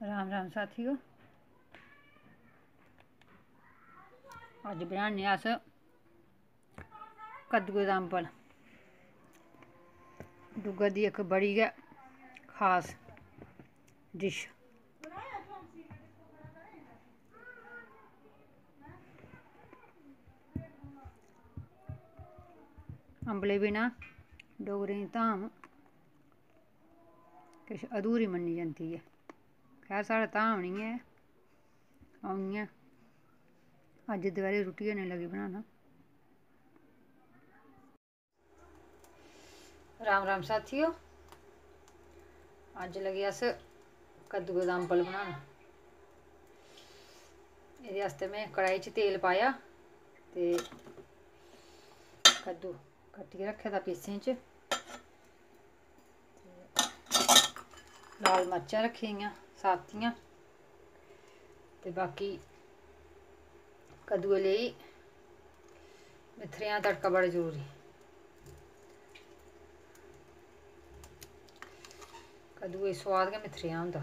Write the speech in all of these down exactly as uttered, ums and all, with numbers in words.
राम राम साथियो, अज्ज बनाने अस कद्दुए दा अम्बल। डुग्गर दी इक बड़ी गै खास डिश। अम्बले बिना डोगरें दी धाम किश अधूरी मन्नी जंदी ऐ। खैर, साढ़ै धाम निं ऐ, अ'ऊं इ'यां अज्ज दपैह्री रुट्टी गै निं लगी बनाना। राम राम साथियो, अज्ज लगे अस कद्दुए दा अम्बल बनाना। एह्दे आस्तै में कढ़ाई च तेल पाया ते कद्दू कट्टियै रक्खे दा पीसें च। ते लाल मर्चां रक्खी दियां साबतियां, ते बाकी कद्दुए लेई मेथरेआं दा तड़का बड़ा जरूरी। कद्दुए गी सोआद गै मेथरेआं होंदा।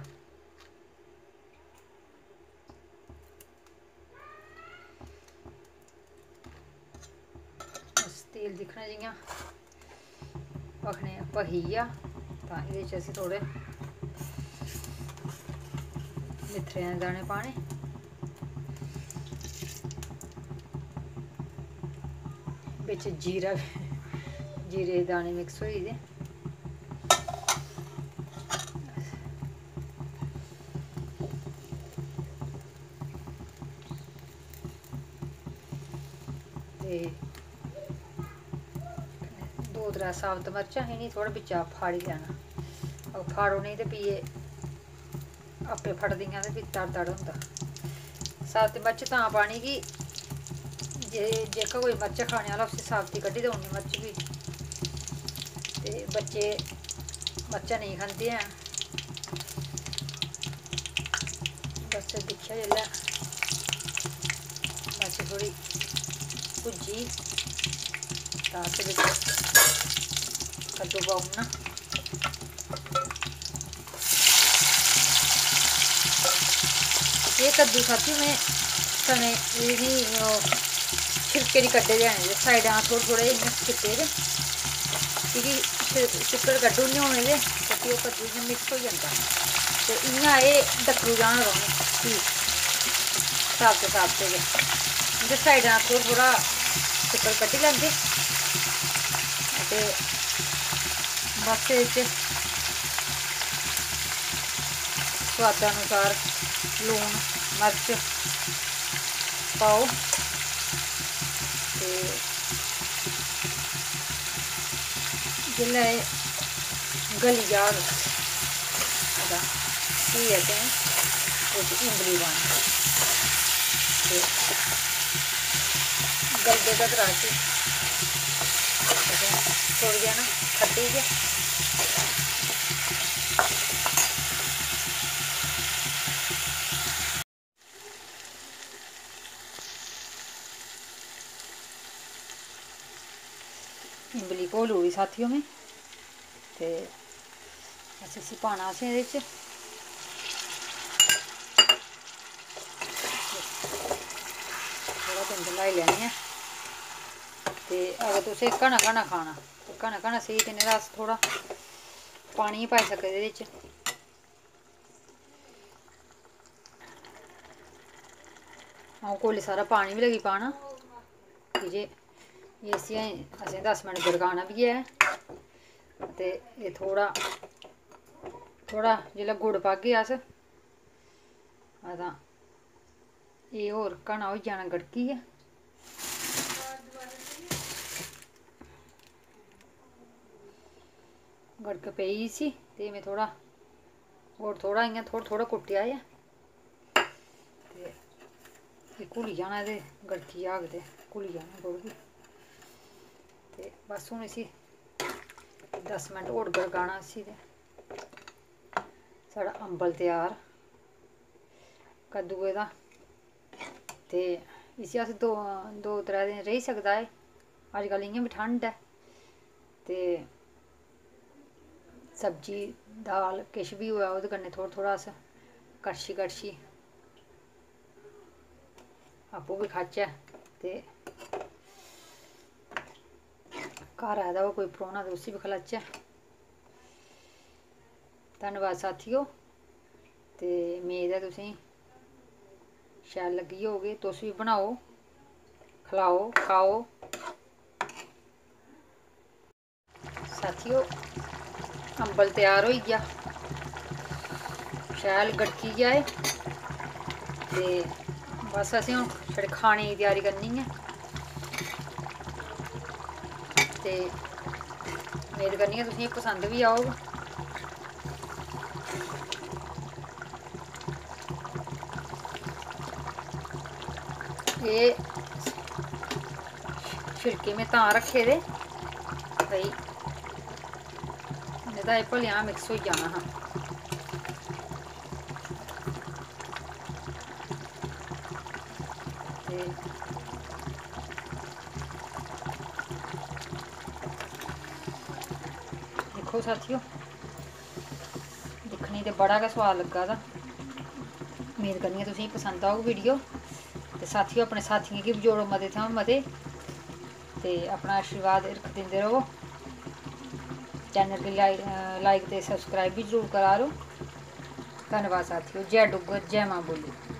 बस तेल दिक्खना जि'यां भखने, भखी गेआ तां एह्दे च असें थोह्ड़े मेथरे दे दाने पाने, बिच जीरा, जीरे दे दाने मिक्स होई गेदे। ते दो त्रै साबत मर्चां, इ'नेंगी थोह्ड़ा बिच्चा फाड़ी लैना। अगर फाड़ो नेईं ते फ्ही एह् आपे फटदियां ते फ्ही तड़ तड़ होंदा। साबती मर्च तां पानी कि जे, जेह्का कोई मर्च खाने आह्ला, उसी साबती कड्ढी देई ओड़नी मर्च बी। ते बच्चे मर्चां नेईं खंदे हैन। बस दिक्खेआ जेल्लै मर्च थोह्ड़ी भुज्जी, तां अस बिच कद्दू पाई ओड़ना। एह् कद्दू साथियों, में समें इ'नें, ओह्, छिलके निं कड्ढे दे हैन, एह्दे साइडां थोह्ड़े थोह्ड़े इ'यां कीते दे, की के छिल-, छिक्कड़ कड्ढी ओड़ने होन एह्दे, ते फ्ही ओह् कद्दू इ'यां मिक्स होई जंदा। ते इ'यां एह् डक्करू जन रौह्ने, फ्ही साबते साबते गै। इं'दे साइडां थोह्ड़ा थोह्ड़ा छिक्कड़ कड्ढी लैंदे। ते बस एह्दे च सोआदा अनुसार लून, मर्च पाओ। ते जेल्लै एह् गली जाग, तां फ्ही असें ओह्दे च इम्बली पानी। ते गलदे तगर अस असें छोड़ी देना, खट्टी गै। इम्बली घोली ओड़ी साथियों में, ते बस इसी पाना असें एह्दे च। थोह्ड़ा बिंद ल्हाई लैन्ने आं। ते अगर तुसें घना घना खाना ते घना घना स्हेई, ते नेईं तां अस थोह्ड़ा पानी गै पाई सकदे एह्दे च। अ'ऊं कोली सारा पानी बी लगी पाना, की जे इसी अजें असें दस मिंट गड़काना बी ऐ। ते एह् थोह्ड़ा, थोह्ड़ा जेल्लै गुड़ पागे अस, तां एह् होर घना होई जाना गड़कियै। गड़क पेई इसी, ते में थोह्ड़ा होर थोह्ड़ा इ'यां थोह्ड़ा थोह्ड़ा कुट्टेआ ऐ। ते एह् घुली जाना, ते गड़की जाग ते घुली जाना गुड़ बी। ते बस हून इसी दस मिंट होर गड़काना इसी, ते साढ़ा अम्बल त्यार कद्दुए दा। ते इसी अस दो, दो त्रै दिन रेही सकदा एह्। अज्जकल इ'यां बी ठंड ऐ, ते सब्जी, दाल किश बी होऐ, ओह्दे कन्नै थोह्ड़ा थोह्ड़ा अस कड़छी कड़छी आपूं बी खाचै ते घर आए दा होऐ कोई परौह्ना ते उसी बी खलाचै। धन्नबाद साथियो, ते मेद ऐ तुसेंगी शैल लग्गी होग। तुस बी बनाओ, खलाओ, खाओ। साथियो, अम्बल त्यार होई गेआ, शैल गड़की गेआ एह्। ते बस असें हून छड़े खाने दी त्यारी करनी ऐ। ते मेद करनी आं तुसेंगी पसंद बी औग। एह् छिलके में तां रक्खे दे भई, नेईं तां एह् भलेआं मिक्स होई जाना हा। ते दिक्खो साथियो, दिक्खने गी ते बड़ा गै सोआद लग्गा दा। उम्मीद करनी आं तुसेंगी पसंद औग वीडियो। ते साथियो, अपने साथियें गी बी जोड़ो मते थमां मते, ते अपना आशीर्वाद हिरख दिंदे र'वो। चैनल गी लाइ-, अ, लाइक ते सब्सक्राइब बी जरूर करा करो। धन्नबाद साथियो। जै डुग्गर, जै मां बोली।